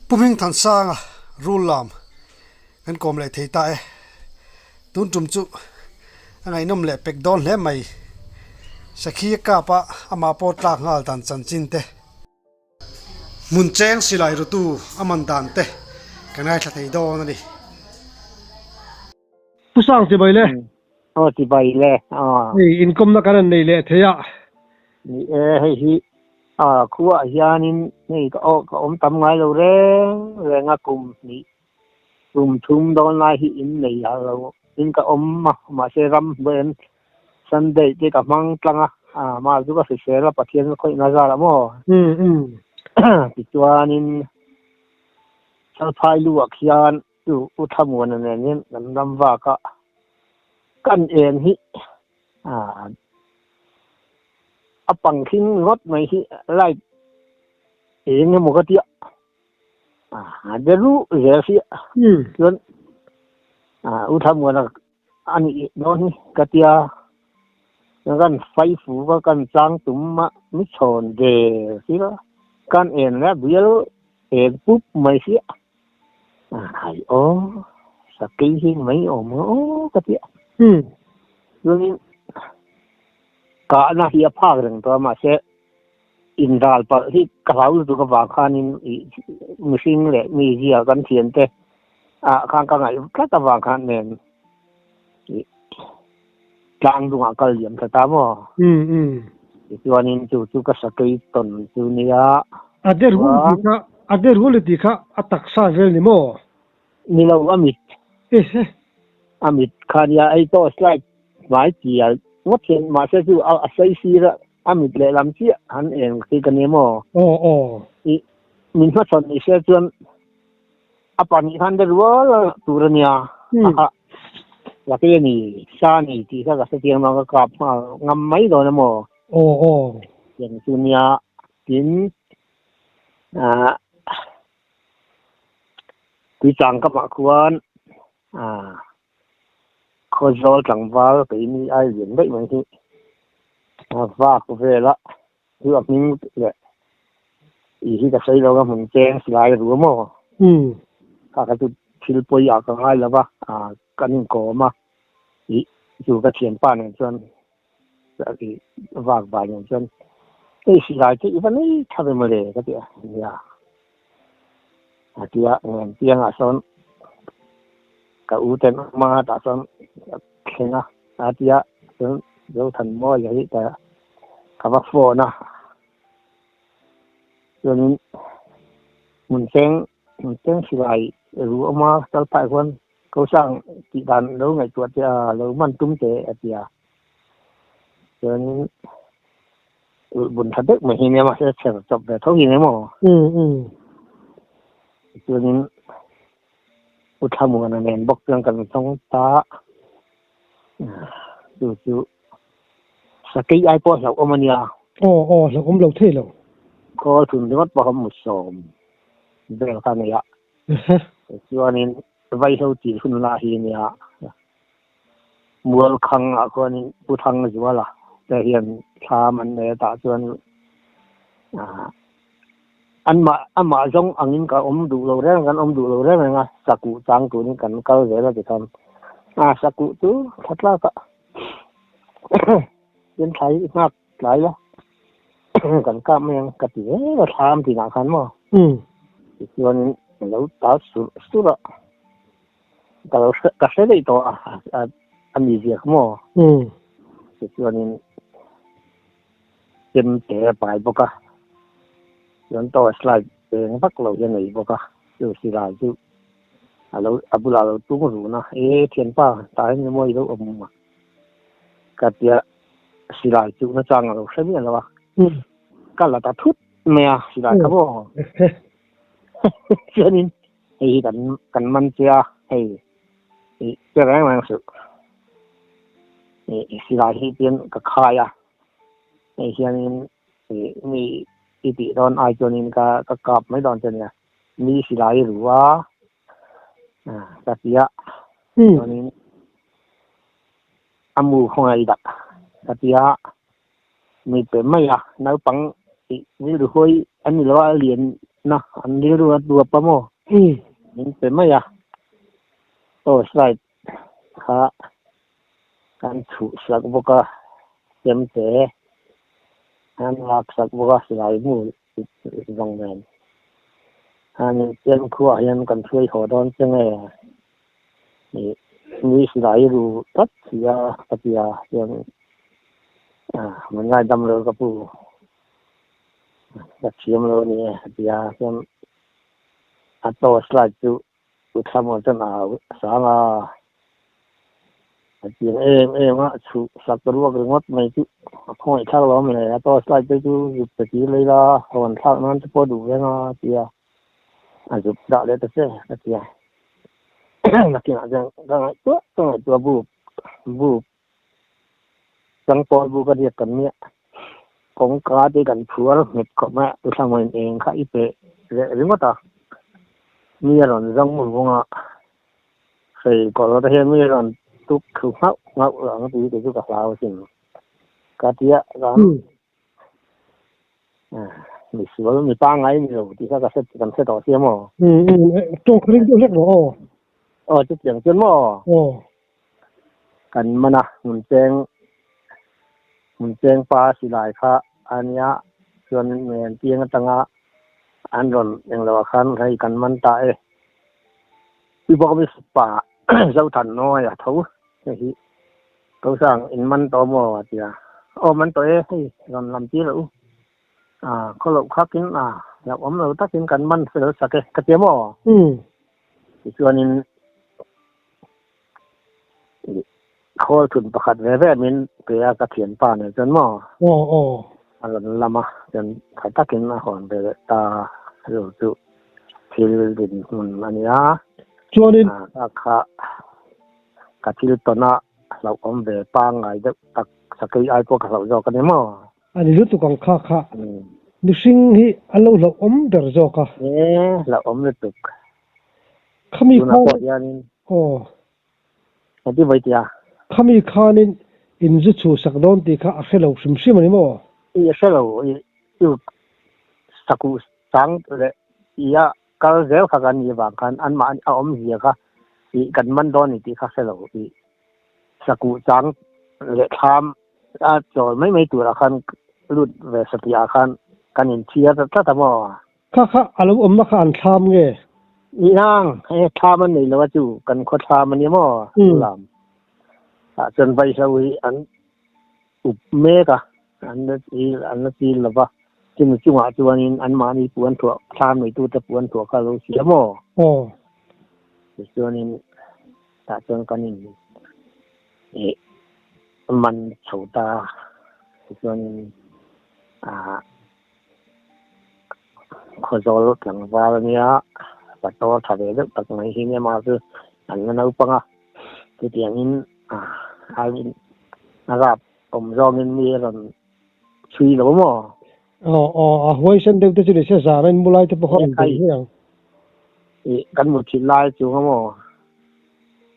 Pu Hmingthansanga rul lam kan kawm leh thei ta e. Tun tum chu a ngaihnawm leh pek dawn hle mai. Sakhi a kap a, amah pawh tlak nghal dan chanchin te. Hmun cheng silai rutu a man dan te kan ngaithla thei dawn a ni. Pu Sang ti bai le. Aw ti bai le. Hei inkawmna kan han nei leh thei a. Ni e, hei hi a khuaah hianin hei ka aw ka awm tam ngai lo reng reng a kum hnih kum thum dawn lai hi in nei a lo in ka awm a mahse ram hmuh Sunday te ka hmang tlang a a mah chu ka hrisel a Pathian ka khawih na zar a maw. Tichuanin Chalphai lu ah khian Chu U Thlamuana nen hian kan ram vak a, kan en hi a pang hring ngawt mai hi light eng emaw ka tia a de ruh zel si a, chuan U Thlamuana a nih dawn hi ka tia kan fai fu va kan chang tum a mi chhawn ve si a, kan en leh bial eng pup mai si a. Hai aw, sakei hi mai awm ang aw ka ti a. Chuanin kahna hi a phak reng tawh a mahse inral palh hi ka hlau lutuk avang khanin ih mihring leh mi zia kan thiante ah khan ka ngaih tlat avang khan nen ih tlang dungah kal liam ta ta maw. Tichuanin chu chu ka sakei tawn chu nia. A der hul tih kha a der hul i tih kha a taksa vel ni maw? Ni lo a mit. Ehe. A mit kha nia ei tawh slide hmai tial ngawt hian mahse chu a sei sir a a mit lehlam chiah han eng khi ka nia maw? Aw aw. I min hmachhawn ni se chuan A pahnih khan der rual tur a nia. Laki a ni, sa a ni tih kha ka hre chiang lo, ka kap nghal ngam mai dawn a maw? Aw aw. Tiang chu nia, tin ah Tuichang ka mah khuan ah Khawzawl tlangval keini ai lian daih mai hi a vak vel a. Chu a hming leh i hi ka sawi lo a hmun cheng silai a ru a maw? Kha kha chu thil pawi ah ka ngai lo va, kan inkawm a, ih chu ka thianpa nen chuan i vak vai nen chuan hei silai chu i va nei tha ve mawle ka ti a, nia a ti a, ngen piangah sawn ka u ten awm a tah chuan thleng a, a ti a, chuan Zothanmawia hi ka ka va phone a chuanin hmun cheng hmun cheng silai ru awm a kal phah hian ko sang tih dan lo ngaihtuah te a lo man tum teh a ti a chuanin ulh bun tha deuh mai hi nia mahse chher chawp ve tho hi nia maw chuanin u Thlamuana nen bawk chuan kan zawng ta chu chu. Sakei ai pawh hlauhawm a nia. Aw aw hlauhawm lo thei lo. Khawl thun ringawt pawh kha musawm vel kha a nei a. Chuanin vaihlo tih hun lah hi a nia. Mualkhang ah khuanin Pu Thangzuala te hian thlam an nei a tah chuan anmah amah zawng angin ka awm duh lo reng kan awm duh lo reng reng a sakuh chang turin kan kal zel a tikhan a sakuh chu tha tlak a. Tin thlai nghak tlai la kan kap mai ang ka ti zel a thlam tinah khan maw tichuanin ka lo tal surh surh a ka lo hre ka hre daih tawh a a mi ziak maw tichuanin chem te a pai bawk a chuan torch light eng vak lo hi a nei bawk a chu silai chu. A lo a bulah a lo tung run a, E thianpa, tah hian emaw i lo awm a? Ka tia silai chu nachang a lo hre miah lo a, ka la ta thut mai a silai kha maw? Chuanin hei hi kan kan man che a, hei ih che reng reng suh, ih silai hi tian ka khai a, hei hianin ih mi i tih dawn ai chuanin ka ka kap mai dawn che a nia. Mi silai ru a ka ti a chuanin a mu khawngaih dak ka ti a mi pe mai a naupang rilru hawi an ni lo a lian na an rilru a duap a maw min pe mai a torch light kha kan chhuh sak bawk a chemte an lak sak bawk a silai mu zawng nen khanin chemkhuaah hian kan hruai haw dawn che nge ih mi silai ru tlat si a ka ti a chuan min ngaidam lo ka pu ka thiam lo a ni e a ti a chuan a torch light chu U Thlamuan chuan a sang a, a chiang em em a, chhuh sak ruak ringawt mai chu a khawngaih thlak lo awm le, a torch light te chu zuk pe tir lei la, hawn thlak nan te pawh a duh veng a ti a, a zuk dah leh ta che ka ti a, nakinah chuan ka ngaihtuah ka ngaihtuah buk buk Changpawl bu ka riak kan nia. Kawngka te kan phuar nghet khawp mai a, Tuthlangawin eng kha i pe leh ringawt a, mi a rawn zawng vung a, hei kawr te hian mi a rawn tuk thlu nghauh nghauh lo ang tih te chu ka hlau asin. Ka tia kan misual mi pangngai ni lo tih kha ka hre kan hre tawh sia maw? Tawng kha ring deuh hlek rawh aw. Aw chutiang chuan maw? Aw. Kan man a, hmun cheng hmun cheng pa silai kha a nia chuan men piang atanga an rawn englo ah khan hei kan man ta e. Pi bawk mi pa Zothan nawi a tho hei hi Kosang in man tawh maw a ti a, aw man tawh e hei rawn lam tir rawh u. Khaw loh khakin hlauhawm lo takin kan man fel sak e ka ti a maw? Tichuanin Khawl thun pakhat ve ve min pe a ka thianpa nen chuan maw? Aw aw. A rawn lam a, chuan tha takin a hawn ve leh ta ru chu thil dinhmun a ni a. Chuanin. A kha ka thil tawn a hlauhawm ve pangngai deuh tak sakei ai pawh ka hlauh zawk a ni maw? A ni lutuk ang kha kha mihring hi a lo hlauhawm ber zawk a. E hlauhawm lutuk. Khami Tunah khan pawh hianin aw. Engtin vawi tia? Khami khanin in zu chhuhsak dawn tih kha a hre lo hrim hrim a ni maw? I a hre lo, i chu sakuh chang leh i a kal zel kha kan nih avang khan anmah a awmzia kha i kan man dawn ni tih kha hre lo. I sakuh chang leh thlam a chawl mai mai turah khan lut ve satliah khan kan inchhiar ta tlat a maw? Kha kha a lo awmna kha an thlam nge? Nihang, he thlam an nei lo a chu kan khaw thlam a nia maw? Lam ah chuan vaihlo hi an up mek a, an la chil an la chil lo va, chumi chungah chuanin anmahni puan thuah thlam neitute puan thuah kha a lo si a maw? Aw. Tichuanin tah chuan kan in ih man chho ta a, tichuanin ah. Khawzawl tlangval a nia, pator tha ve deuh tak mai hi nia mah chu an la naupang a, chutiangin a rap awm zawngin mi a rawn chhui lo maw? Aw aw, a huaisen deuh te chu ni se zan a inmu lai te pawh kha rawn bei hle ang. Ih, kan mut thin lai chung a maw?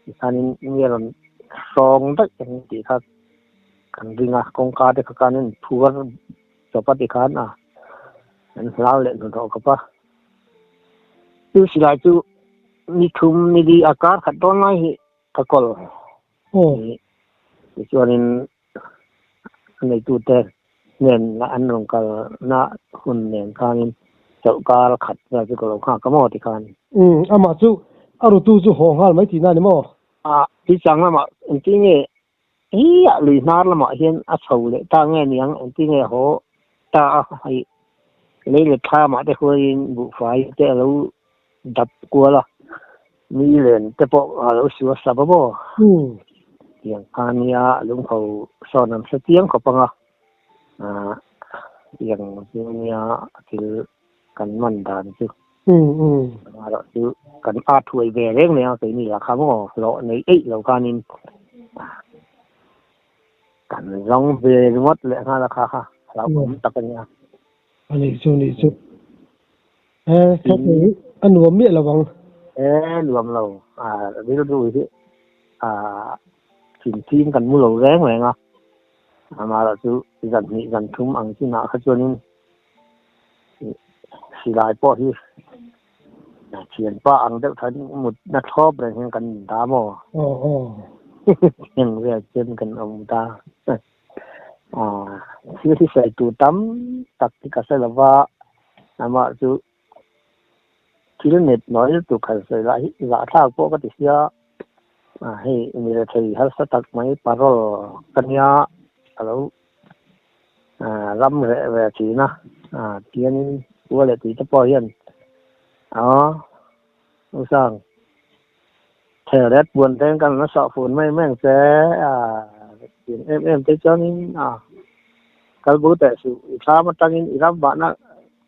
Tikhanin mi a rawn hrawng daih ang tih kha kan ring a, kawngka te kha khan in phuar Chawpa ti khan a an hlau leh hnuhnawh khawp a. Chu silai chu ni thum ni li a kar khat dawn lai hi ka kawl. Tichuanin a neitute hnen an rawn kalna hun nen khanin chawlhkar khat vel chu ka lo nghak a maw ti khan. Umm, amah chu a rutu chu haw nghal mai tihna a ni maw? A, tuichang lamah engtin nge Hei lui hnar lamah hian a chho leh ta nge niang engtin nge haw ta a, hei lei let thlamah te huaiin buhfai te a lo dap kual a, mi len te pawh a lo su a sa bawk aw. Tiang kha nia lungho sawn an hre chiang khawp ang a, tiang chu nia thil kan man dan chu. Amaherawh chu kan at huai ve reng mai a, keini lah kha maw hlawh nei eih lo khanin kan zawng ve ringawt leh nghal a kha kha hlauhawm tak a nia. A nih chu nih chu. E kha a nuam miah lo ang. E nuam lo. A rilru hi a thinthim kan mu lo reng reng a. Amaherawh chu zan hnih zan thum ang chinah kha chuanin. Silai pawh hi thianpa ang deuh than mutna thlawp reng hian kan in ta maw? Aw aw. Heng vel chuan kan awm ta. Thil hi sawi tur tam tak hi ka hre lo va, amah chu thil nep nawi lutuk han sawi lah hi zahthlak pawh ka ti sia. Hei mi rethei harsa tak mai parol ka nia a lo ram reh ve thin a, tianin ua leh tui te pawh hian u sang thelret buan te kan la sah fun mai mai ang che tiang em em te chuanin kal bo teh suh i thlam atangin i ram vahna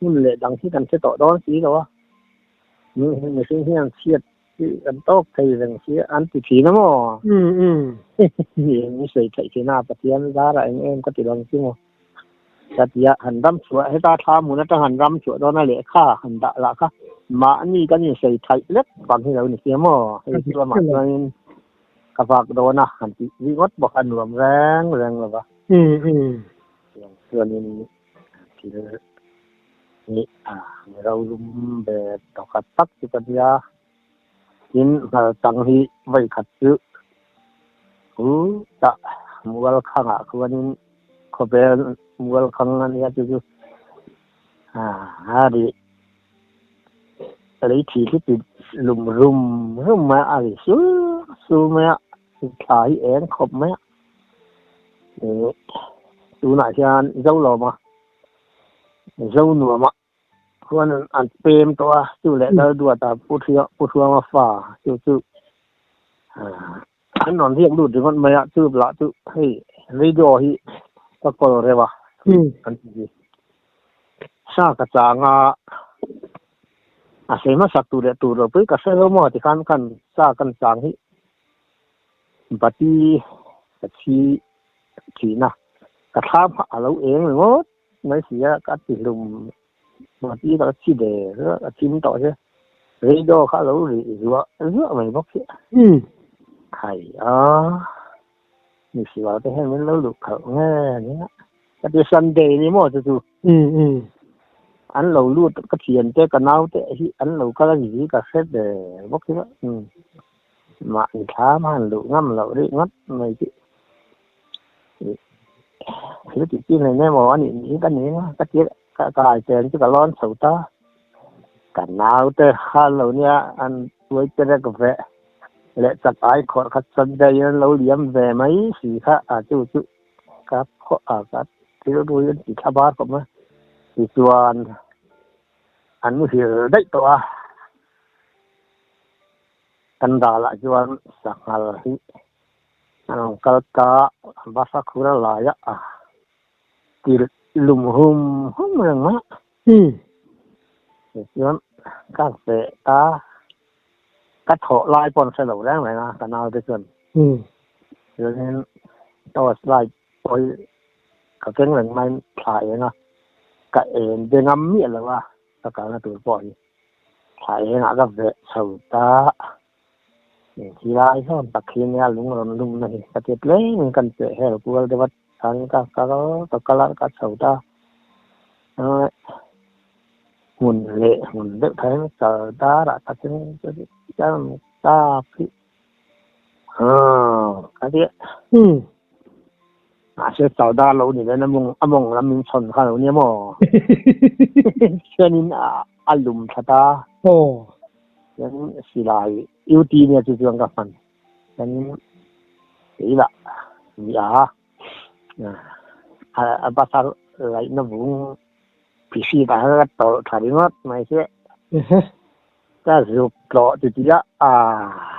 hmun leh dang hi kan hre tawh dawn si lo a, mihring hian chhiat Hi kan tawk thei reng si an ti thin a maw? Eng i sawi theih thin a, Pathian zarah eng em ka ti lo chu maw? Ka ti a, han ram chhuah heta thla hmun atang han ram chhuah dawn a lehkha han dah lah kha mahni kan insawi thaih lek vang hi lo ni sia maw? Hei chu amah chuanin ka vak dawn a han tih ringawt bawk a nuam reng reng lo va. Chuanin thil Nih a, mi rolum ve tawkhat tak chu ka nia. Tin, nghal chang hi vawi khat chu hu tah mual khangah khuanin khawvel mual khang a nia chu chu a ri lei thi hi ti lum rum rum mai a, a ri sul sul mai a, thla hi eng khawp mai a. Tunah hian Zolawma Zo nuama khuan an pem tawh a, chu leh Lalduata Pu Hruanga fa chu chu an rawn riak lut ringawt mai a, chu lah chu hei radio hi ka kawl reuh a kan ti hi. Sa ka chang a, a sawi hmasak tur leh tur lo pui ka hre lo maw tikhan khan sa kan chang hi bati ka chhi thin a, ka thlam kha a lo eng ringawt mai si a, ka ti hlum mahni ka chi der a chim tawh che radio kha a lo ri zuah zuah mai bawk si a khai a misual te hian min lo luh khalh nge nia ka ti Sunday ni maw chu chu an lo lut ka thian te ka nau te hi an lo kal a ni ka hre der bawk si a Mahni thlam a han luh ngam loh rih ngawt mai chu thil tih chi hlein emaw a nih niin ka ning a, ka tir ka kai chen chu ka lawn chho ta. Ka naute kha lo nia an tuai terek ve leh chak ai khawrh kha Sunday in an lo liam ve mai si kha a chu chu ka phawh a ka thil rui an ti thla bar khawp mai. Tichuan an muhil daih tawh a. Kan dalah chuan sanghal hi a rawn kal ta a, basa khur a lai a, ti lum hum hum reng mai a. Tichuan ka feh ta, ka thawh lai pawh an hre lo reng reng a, ka naute chuan. Chuanin torch light pawh hi ka keng reng maiin thla eng a, ka en be ngam miah lo a. Ka kalna tur pawh hi thla engah ka veh chho ta. Khilai hlawm tak hi nia lung rawn lumna hi ka ti tlem in kan peh hel kual deuh a chuan ka kal ka kal a ka chho ta. Hmun leh hmun deuh thain kal darah takin chuan tap hi ka ti a. Mahse chau dar lo ni nen a mawng a mawng lam min chhawn kha lo nia maw? Chuanin a lum that a. Aw. Chuanin silai UT nia chu chuan ka hman. Chuanin keilah ni a a bus a laihna vung phihri tah khan ka tawlh tha ringawt mai chiah. Ka zuk tlawh ti tih a, aah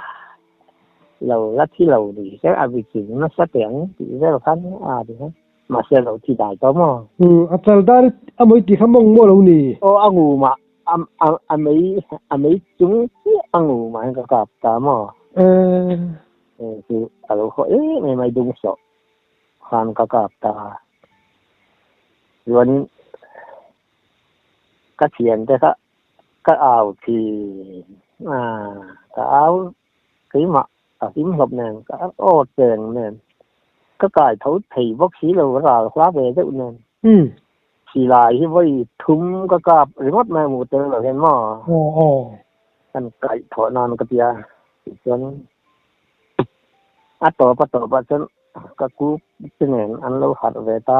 lo la thi lo ni se a viching nasa teh ang tih vel khan a ti khan mahse lo thi dai tawh maw? Umm a chal dar a mawi tih kha mawng maw lo ni? Aw a ngu mah a a mei a mei chung chiah a ngu mah hian ka kap ta maw? Eeh. Chu a lo haw em em a i dung sawh khan ka kap ta chuanin ka thiante kha Ka au thin a, ka au keimah a hlim hlawp nen, ka aw cheng nen, ka kai tho thei bawk si lo ral hla ve deuh nen. Silai hi vawi thum ka kap ringawt mai mu tel lo hian maw? Aw aw. Kan kaih thawh nan ka tia tichuan a tawp a tawp ah chuan ka ku te nen an lo harh ve ta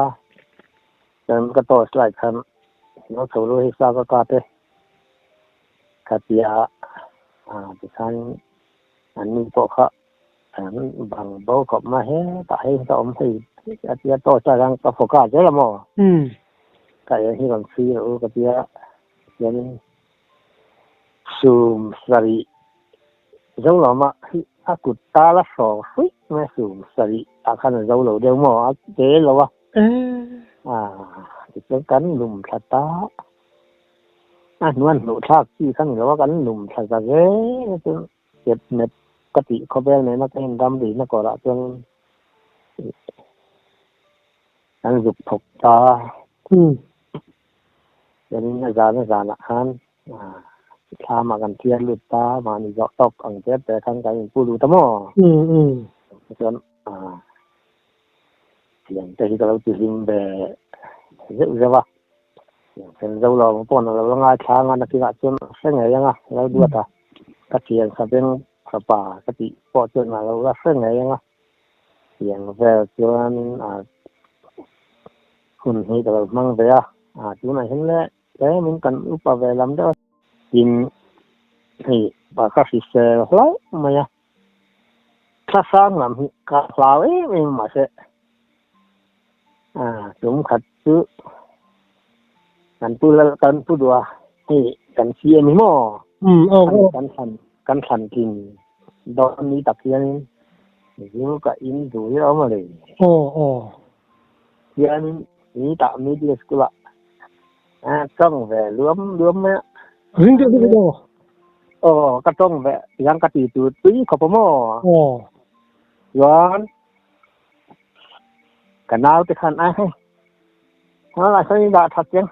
chuan ka torch light khan lo chho lo hi sa ka kap e ka tia ah tikhan an ni pawh kha an bang bo khawp mai hetah hei ka awm hei a tia torch light khan ka focus zel a maw ka eng hi rawn chhui rawh u ka tia chuanin Sum sarih zo lo mah hi a kut tal a hrawng hruih mai a sum sarih ah khan a zo lo deuh maw a te lo a tichuan kan lum thla ta a hnuan hnuh thlak chi kha ni lo a kan lum thla za zel a chuan kep mep ka tih khawvel nena ka inram rihna kawrah chuan kan zuk thawk ta. Chuanin a zan a zanah khan thlamah kan thiar lut ta, mahni zawh tawk ang te te khan kan inpu lut a maw? Chuan thian te hi ka lo ti hlim ve zeuh zeuh a, thian zo lo ang pawh na lo la ngaithla anga nakinah chuan a hre ngei anga lo duat a, ka thian sabeng fapa ka tih pawh chuan a lo la hre ngei anga. Tiang vel chuan hun hi ka lo hmang ve a, tunah hian le tlemin kan upa ve lam deuh a. Tin, hei ka hrisel hlauh mai a, thlasang lam hi ka hlau em em mahse tum khat chu kan pu lal kan pu duh a, hei kan CM hi maw kan thlan tlin Dawn ni tak hianin zu ka in duh hi a awm a ni. Aw aw. Hianin ni tah middle school ah a tawng ve luam luam mai a. Ring deuh deuh aw. Aw ka tawng ve tiang ka ti tur tui khawp a maw. Aw. Chuan ka nau te khan a hei a sawi dah that chiang.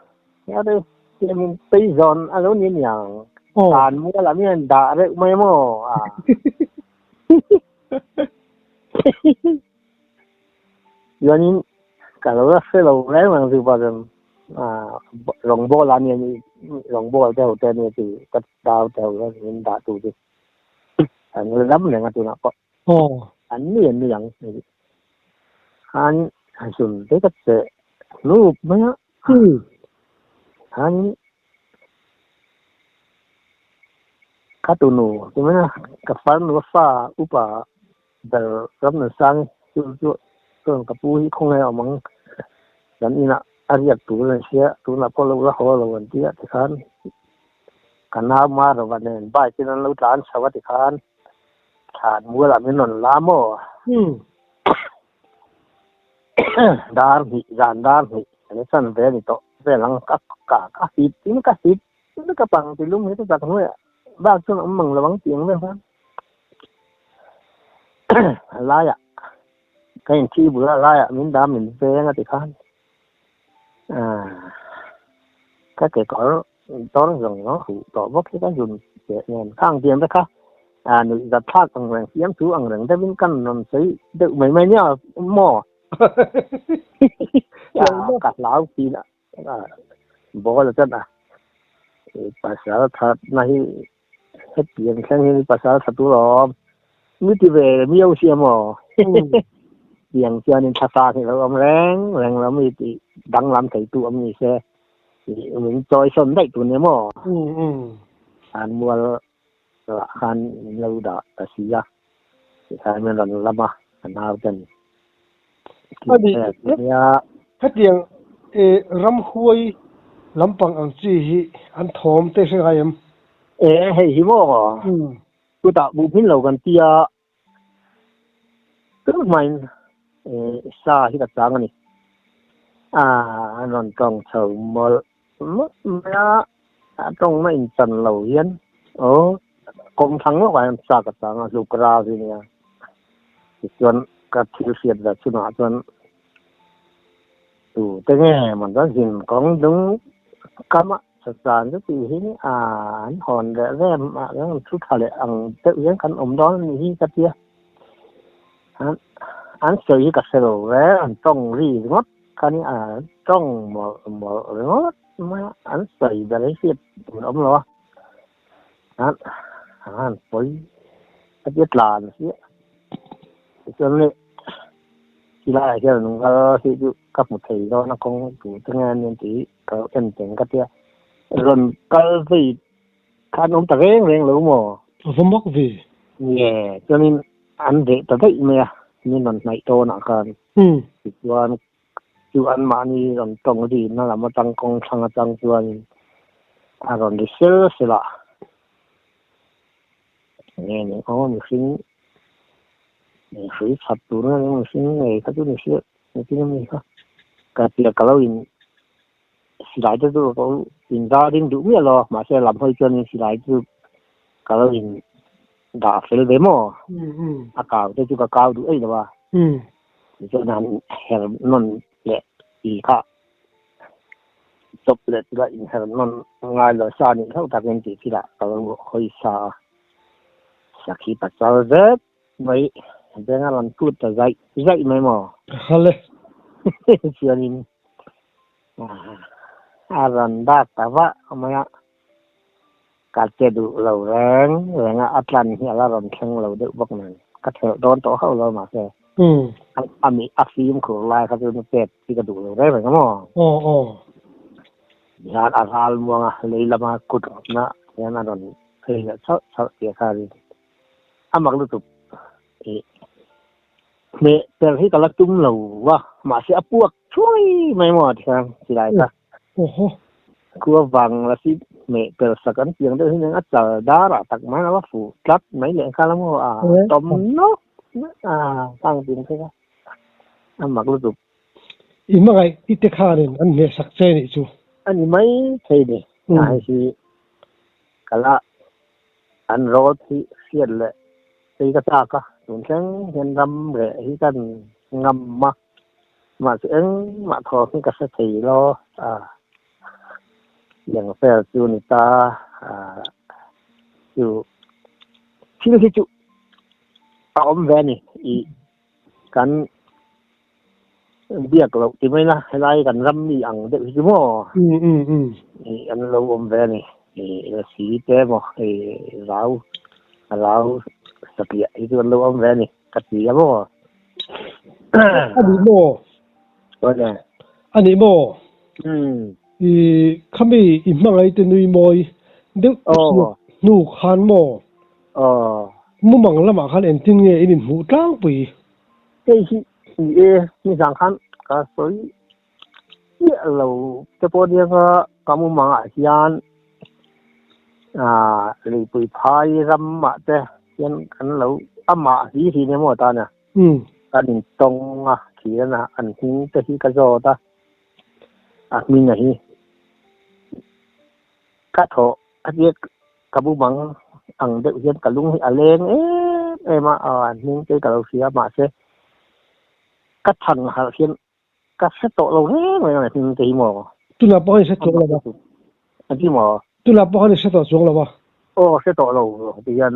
Min tei zawn a lo ni aniang. Tan mual ah mian dah reuh mai maw a. Chuanin ka lo la hre lo reng reng chu pa chuan rawngbawl ah nia rawngbawl te ho te ania chu ka dau te ho hian min dah tu chu an la dam reng a tunah pawh. An ni an ni ang khan zun te ka cheh hnup mai a. Khan ka tunu ti mai a ka farnu a fa upa ber ram nan sang chu chu chuan ka pu hi khawnge a awm ang kan inah a riak tur a ni sia tunah pawh lo la haw lo an tia tikhan ka nau Marova nen bike in an lo tlan chho a tikhan. Thlan mualah min rawn la maw? Dar hnih, zan dar hnih an i chan ve a ni tawh vel ang. Ka ka ka hip tin ka hip tin ka pang ti lum hi chu chak hnuaiah bak chuan awm mang lo ang tih ang vel khan a laiah ka inthi bul a laiah min dah min veng a ti khan ka kekawr Dawr zawng zawng huh tawh bawk hi ka zun teh nen khang diam te kha nuih zat thlak ang reng siam thu ang reng deuhin kan rawn sawi deuh mai mai nia maw? Ka hlau thin a ball a chuan a pasal that na hi hetiang thleng hian pasal tha tur a awm mi ti ve miau sia maw? Tiang chuanin thlasang hi lo awm reng reng lo mi tih danglam thei tu awm ni se. Min chawi sawn daih tur nia maw? An mual lah khan min lo dah ta si a, tikhan min rawn lam a, ka nau ten. A nih hetiang ramhuai lampang ang chi hi an thawm te hre ngai em? E hei hi maw? Chutah buh hmin lo kan tia Tun hmain sa hi ka chang a ni. An rawn tawng chho mawlh mawlh mai a, a tawngna inchan lo hian aw kawng thlang lawkah hian sa ka chang a, hluk ral hi nia. Tichuan ka thil hriat ve chhunah chuan tute nge maw chuan zin kawng dung kam a. Chutah chu tih hi an hawn leh rem ah hian thu tha leh ang deuh hian kan awm dawn a nih hi ka tia. An sawi hi ka hre lo ve, an tawng ri ringawt kha nia. tawng mawlh mawlh ringawt mai a, an sawi ber hi hriat tur a awm lo a, an han pawi a tia tlan chiah tichuan le silaiah hian an kal hi chu ka hmu thei dawn a kawng tur te nge aniang tih hi ka lo en teng ka tia rawn kal vei kha an awm ta reng reng lo maw? A va mak ve. Nge chuanin an veh ta daih mai a, min rawn hnaih tawnah khan. Tichuan chu anmahni rawn tawng rinna lam atang kawng thlang atang chuanin a rawn ri sel sel a. Nge ni aw mihring hrui chhat tur nge ni mihring ngei kha chu ni hriat engtin a mi kha ka tia ka lo in silai te chu ka in zar ding duh miah lo mahse lam hawi chuanin silai chu ka lo in dah fel ve maw a kau te chu ka kau duh eih lo a tichuan han her nawn leh ti kha chawp leh chula inher nawn ngai lo sa nih hlauh takin tih thilah ka lo hawi sa a, sakhi pasal zet mai benga rawn tut ta zaih zaih mai maw? Hale. Chuanin a rawn dak ta vah mai a, ka che duh lo reng reng a, a tlan hi a la rawn thleng lo deuh bawk nen ka thelh dawn tawh hauh lo mahse a mi a fimkhur lai kha chu ni pek hi ka duh lo reng reng a maw? Aw aw. Hian a ral muang a, lei lama kut na hian a rawn phei leh chauh chauh tih a kha rin a mak lutuk i hmeh per hi ka la tum lo va mahse a puak thuai mai maw tikhan silai kha. Oho. Khua vang la si hmeh per sak an piang deuh hi nen a chal dar ah tak mai a va fuh tlat mai leh nghal a maw a tawm nawk a tang tin phei kha a mak lutuk. I hmangaih i te khanin an hmeh sak che nih chu. A ni mai thei ni. A hei hi ka la an rawt hi hriat leh phei ka chak a, tun thleng hian ram reh hi kan ngam a, mahse engmah thawm hi ka hre thei lo a, lengfer chu ni ta a chu thil hi chu a awm ve a ni i kan biak loh ti mai na helai kan ram mi ang deuh hi chu maw an lo awm ve a ni lasi te maw hei rau rau satliah hi chu an lo awm ve a ni ka ti a maw a ni maw a ni maw i khami i hmangaih te nui mawi deuh hnu khan maw Aw. Mumang lamah khan engtin nge in inhmuh tlangpui? Hei hi ni e, nizang khan ka sawi chiah lo te pawh nia kha ka mumangah hian aah leipui phai ramah te hian kan lo amah hli hli nia maw tana kan intawng a thir a an hming te hi ka zawt a, a hming a hi ka thawh a tia Ka bumang ang deuh hian ka lung hi a leng em em a, an hming te ka lo hria mahse ka chhan harh hian ka hre tawh lo reng reng a hming te hi maw. Tunah pawh khan i hre tawh lo a. A ti maw? Tunah pawh khan i hre tawh chuang lo a. Aw hre tawh lo ti hian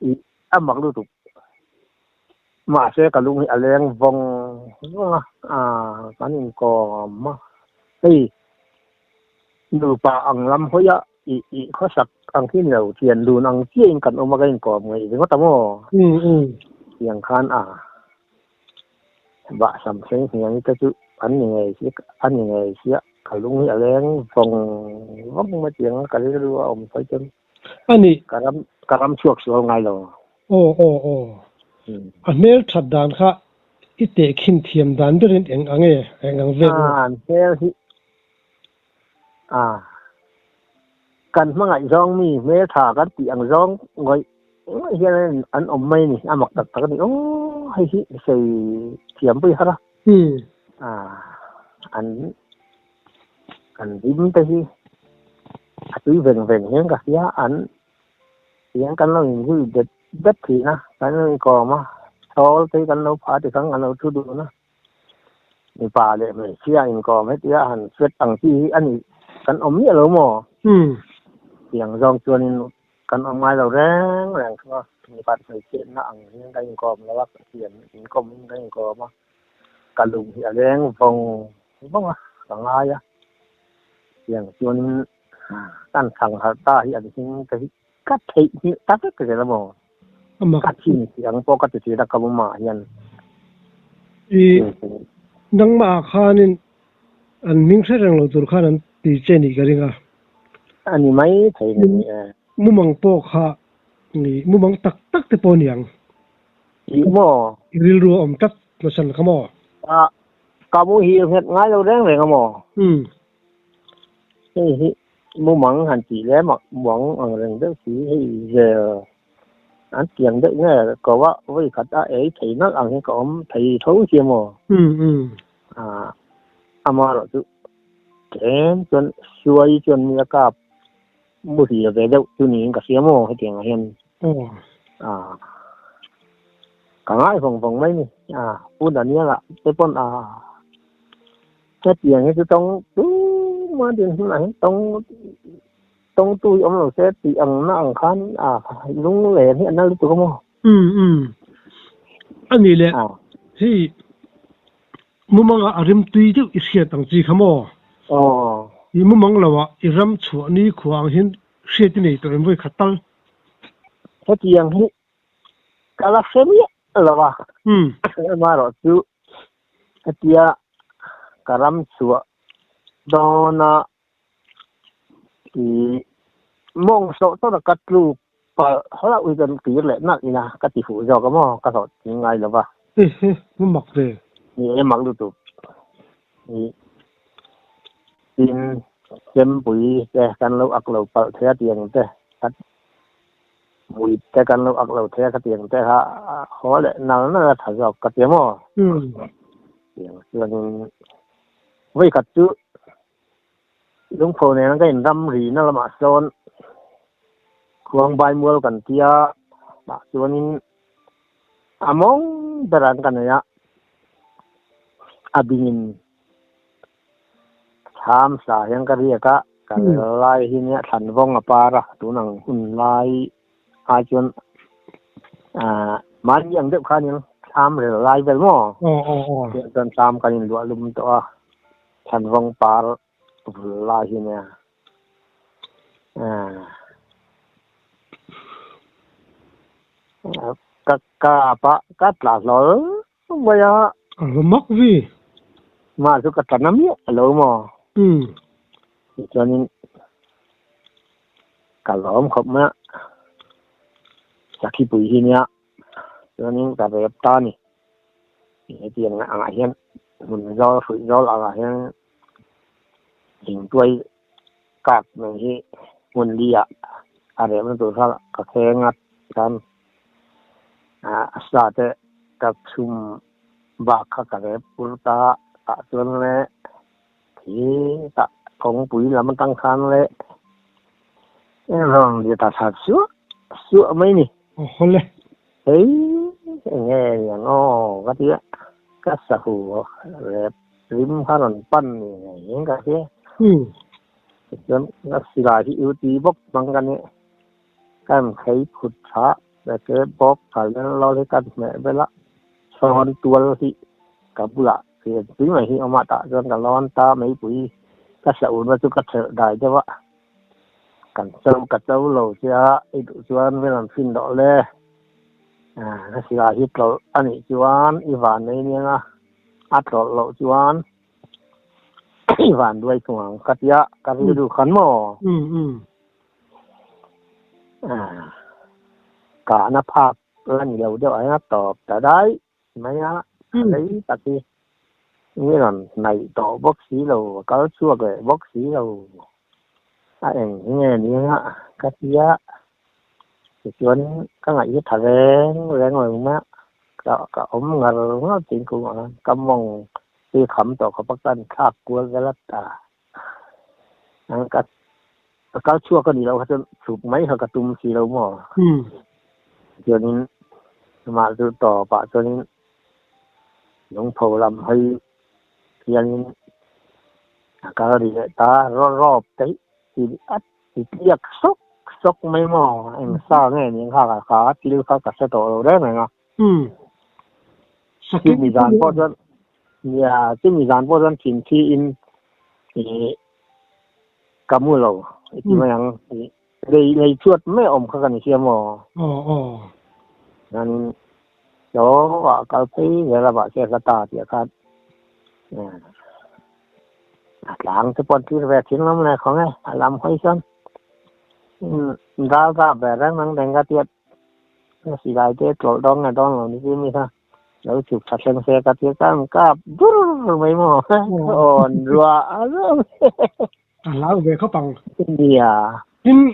i a mak lutuk. Mahse ka lung hi a leng vawng vawng a, kan inkawm a hei nupa ang lam hawi a I i khawsak ang hi ni lo, thian dun ang chiahin kan awm a ka inkawm ngaih ringawt a maw? Tiang khan a bah sam thleng hniang te chu an ni ngei si a ni ngei sia ka lung hi a leng vawng vawng mai tiang a ka rilru a awm phei chuan A ni. Ka ram ka ram chhuak sual ngai lo. Aw aw aw. A hmel that dan kha i tehkhin thiam dan berin eng ang e eng ang vel nge? A hmel hi A, kan hmangaih zawng mi hmeltha kan tih ang zawng ngawih ngawih hian an awm mai a ni, a mak tak tak a ni. Aw, hei hi sawi thiam pui har a. A, an an rim te hi a tui veng veng hian ka hria, an hian kan lo inzui det det thin a, kan lo inkawm a, thawl te hi kan lo phah ti khan kan lo thu dun a. Mipa leh hmeichhia inkawm hetia han hriat ang chi hi a ni kan awm miah lo maw? Tiang zawng chuanin kan awm ngai lo reng reng thung a, mipa hmeichhiatna ang hian kan inkawm lo a, pathian inkawmin kan inkawm a, ka lung hi a leng vawng vawng a, ka ngai a. Tiang chuanin kan thang harh ta hi an hming te hi ka theihnghilh ta vek zel a maw? Ka thin tih ang pawh ka ti thin a ka mumah hian. I nangmah ah khanin an hming hre reng lo tur khan an ti che nih ka ring a. A ni mai thei ni e. Mumang pawh kha mumang tak tak te pawh niang. Ih maw? I rilru a awm tlat hmasan kha maw? A, ka muhil nghet ngai lo reng reng a maw? Umm. Hei hi mumang han tih leh mak muang ang reng deuh si hei zel an tiang deuh nge ko a vawi khat a ei thei nalh ang hi ka awm thei tho si a maw? Umm umm. A, amaherawh chu tlem chuan suai chuan mi a kap muhil ve deuh chu niin ka hria maw hetiang ah hian. Aw. A, ka ngai vawng vawng mai ni. A, Pu Daniel-a te pawn a hetiang hi chu tawng tumah din hunah hian tawng tawngtu hi awm lo se tih ang na ang khan a lunglen hi a nal lutuk a maw. Umm umm. A nih leh hei mumanga a rim tui deuh i hriat ang chi kha maw? Aw. I mumang lo ah i ram chhuah ni khua ang hian hriat i nei tawh em vawi khat tal? Hetiang hi ka la hre miah lo a. Umm. Amaherawhchu hetia ka ram chhuah dawna I mawng sawh sawh a ka tluk palh hlauh hi chuan kir leh nalh ina ka ti fuh zawk a maw ka hlawh tling ngai lo va. He he, hmu mak ve. Ni e mak lutuk. I tin chempui te kan lo ak lo palh thei a tiang te kha mui te kan lo ak lo thei a khatiang te kha haw leh nal nal a tha zawk ka ti a maw. Tiang chuanin vawikhat chu Lungpho nen ka inram rihna lamah sawn Khuangbai mual kan tia tah chuanin a mawng ber an ka nei a, a bingin thlam sa hian ka riak a, ka rel lai hi nia thlan vawng a par a, tun ang hun lai ai chuan mahni ang deuh kha aniang thlam rel lai vel maw? Chuan thlam kan inluah lum tawh a. Thlanvawng par vul lai hi nia. Ka kap a, ka tla hlawl mai a. A va mak vi. Mah chu ka tla na miah lo maw? Tichuanin ka lawm khawp mai a. Sakhipui hi nia. Chuanin ka rep ta a ni. Hetiang angah hian hmun zawl hruih zawl angah hian thingtuai kak mai hi hmun li ah a rehna tur kha ka kheng a chuan a sa te ka chhum bak kha ka rep pur ta a tah chuan le khi tah kawngpui lam atang khan le rawn ri ta thla suah suah mai a ni. Aw hawle. Hei eng nge niang aw ka ti a, ka sahu rep rim kha rawn pan ni ngei in ka hria. Tichuan ka silai hi u ti bawk hmang ka nia, ka in khei phut tha leh bawk thal lel lawl hi ka hmeh vel a, sawn tual hi ka bulah rian pui mai hi awm a tah chuan ka lawn ta meipui ka sauna chu ka thelh dai deuh a. Kan cho ka cho lo che a, i duh chuan min rawn fin dawh le. Ka silai hi tlawlh a nih chuan i van nei aniang a, a tlawlh loh chuan i van duai thung ang ka ti a, ka rilru khan maw? Kahna phak la ni lo deuh ang a tawp ta daih mai a, a rei tak hi. Mi rawn hnaih tawh bawk si lo, a kal chhuak leh bawk si lo. A eng hi nge ni anga ka ti a, tichuan ka ngaih hi tha reng reng lo mai a, ka ka awm ngar ngar thingkung ah khan ka mawng hi kham tawh khawp a, ka inthlak kual vel a ta. Ka kal chhuak a nih loh kha chuan chhuk mai kha ka tum si lo maw? Chuanin amah chu tawpah chuanin lungpho lam hawi hianin a kal ri leh ta rawp daih ti a ti tliak sawk sawk mai maw? Eng sa nge nih ang kha ka thil kha ka hre tawh lo reng reng a. Chumi zan pawh chuan. Nia, chumi zan pawh chuan thinthi in ih ka mu lo i ti mai ang. Lei lei chuat mai a awm kha ka ni sia maw? Aw aw. Chuanin chaw ah kal phei zel a mahse a hla ta tih khan a tlang te pawh an tir ve thin lam leh khawng e a lam hawi chuan dal kap ve reng reng reng ka tiat silai te tlawlh dawn nge dawn lo ni chi mi kha lo chhuk tha thleng se ka tia khan kap dur mai maw awn ruah a reuh A hlau ve khawp ang. Nia. Tin,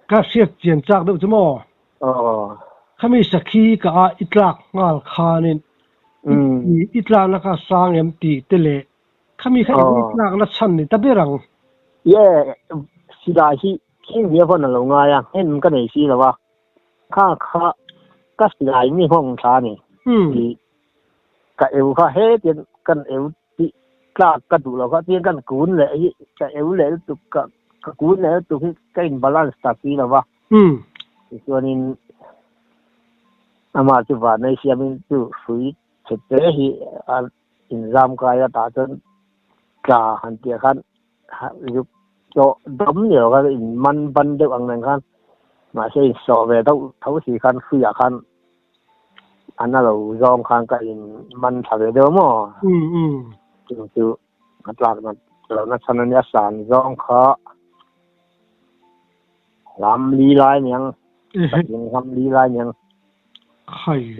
ka hriat chian chak deuh chu maw? Aw. Khami sakhi ka a i tlak nghal khanin i tlakna kha sang em tih te leh khami kha i tlakna chhan ni ta ber ang. Ye, silai hi khing nia pawn a lo ngai a, en ka nei si lo a, kha kha ka silai mi nghawng thla a ni. Ka eu kha hetiang kan eu tih tlak ka duh lo kha chuan kan kun leh hi ka eu leh lutuk ka ka kun leh lutuk hi ka in balance ta si lo va tichuanin amah chu vanei siamin chu hrui chhe te hi a inzam kai a tah chuan tla han tih ah khan zuk tawh dam ni lo khan in man ban deuh ang nen khan mahse insawh ve deuh tho si khan hruiah khan An a lo zawng khan ka in man tha ve deuh maw? Chu chu a tlak nat lo na chhan a nia san zawng kha lam li lai niang patling lam li lai niang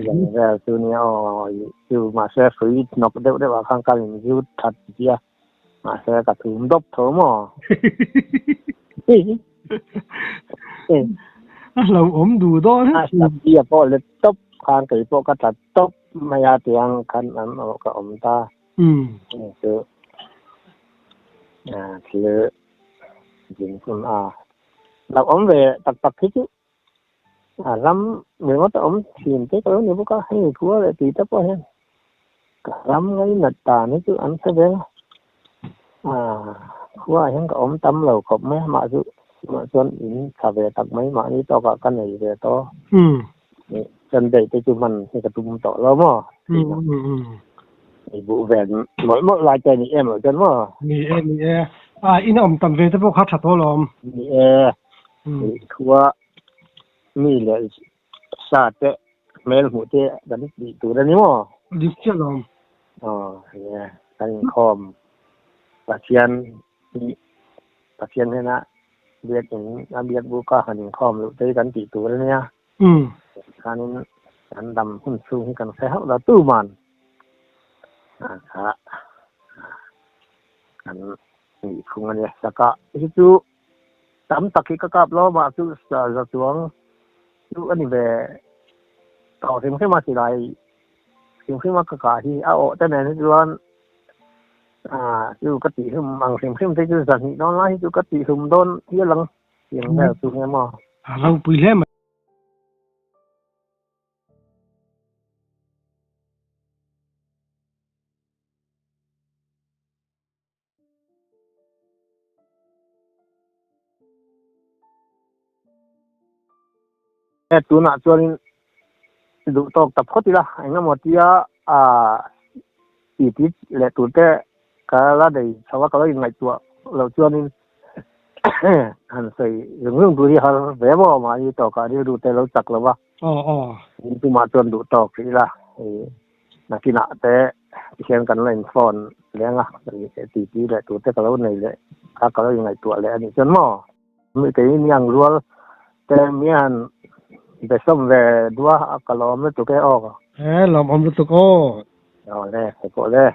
yang vel chu nia aw chu mahse hrui hnawk deuh deuh ah khan ka in zut that tia mahse ka thum dawp tho maw? A hlauhawm duh dawn A Saphia pawh let tawp khan kei pawh ka tla tawp mai a tiang khan an aw ka awm ta. Chu thil zin hun a hlauhawm ve tak tak hi chu a ram ringawt a awm thin te ka lo ni bawk a, hei khua leh tui te pawh hian ka ram ngainat dan hi chu an hre vel a. Khua ah hian ka awm tam lo khawp mai a, mah chu tunah chuan in tha ve tak mai mahni tawkah ka nei ve tawh. Chuan daih te chu hman hi ka tum tawh lo maw? I buh ve mawlh mawlh lai te a ni em loh chuan maw? Ni e, ni e. A in a awm tam ve te pawh kha tha tawh alawm. Ni e, khua mi leh sa te hmel hmuh te kan tih tur a ni maw? Dik chiah alawm. Aw, ni e, kan inkhawm Pathian hi Pathian hnena biakin a biak buka han inkhawm luh te hi kan tih tur a nia. Khanin kan dam hun chhung hi kan hre hauh lo tuman kha kan nih phung a nia. Saka hi chu tam tak hi ka kap lo mah chu za chuang chu a ni ve tawh hrim hrim a silai hrim hrim a ka kah hi a awh te nen hi chuan chu ka tihhlum ang hrim hrim te chu zahnih dawn lai hi chu ka tihhlum dawn hial ang. Tiang vel chu nge maw? A ropui hle mai. E tunah chuanin duh tawk ta phawt ila engemaw tia ah titi leh tur te ka la nei chho a ka lo inngaihtuah loh chuanin han sawi zung zung tur hi har ve maw mahni tawkah rilru te lo chak lo va tumah chuan duh tawk rih ila nakinah te tihian kan la in phone leng a titi leh tur te ka lo nei leh kha ka lo inngaihtuah leh a nih chuan maw mi kei niang rual te mi han be sawm ve duah a ka lawm lutuk e aw. He lawmawm lutuk aw. Aw le, hei pawh le.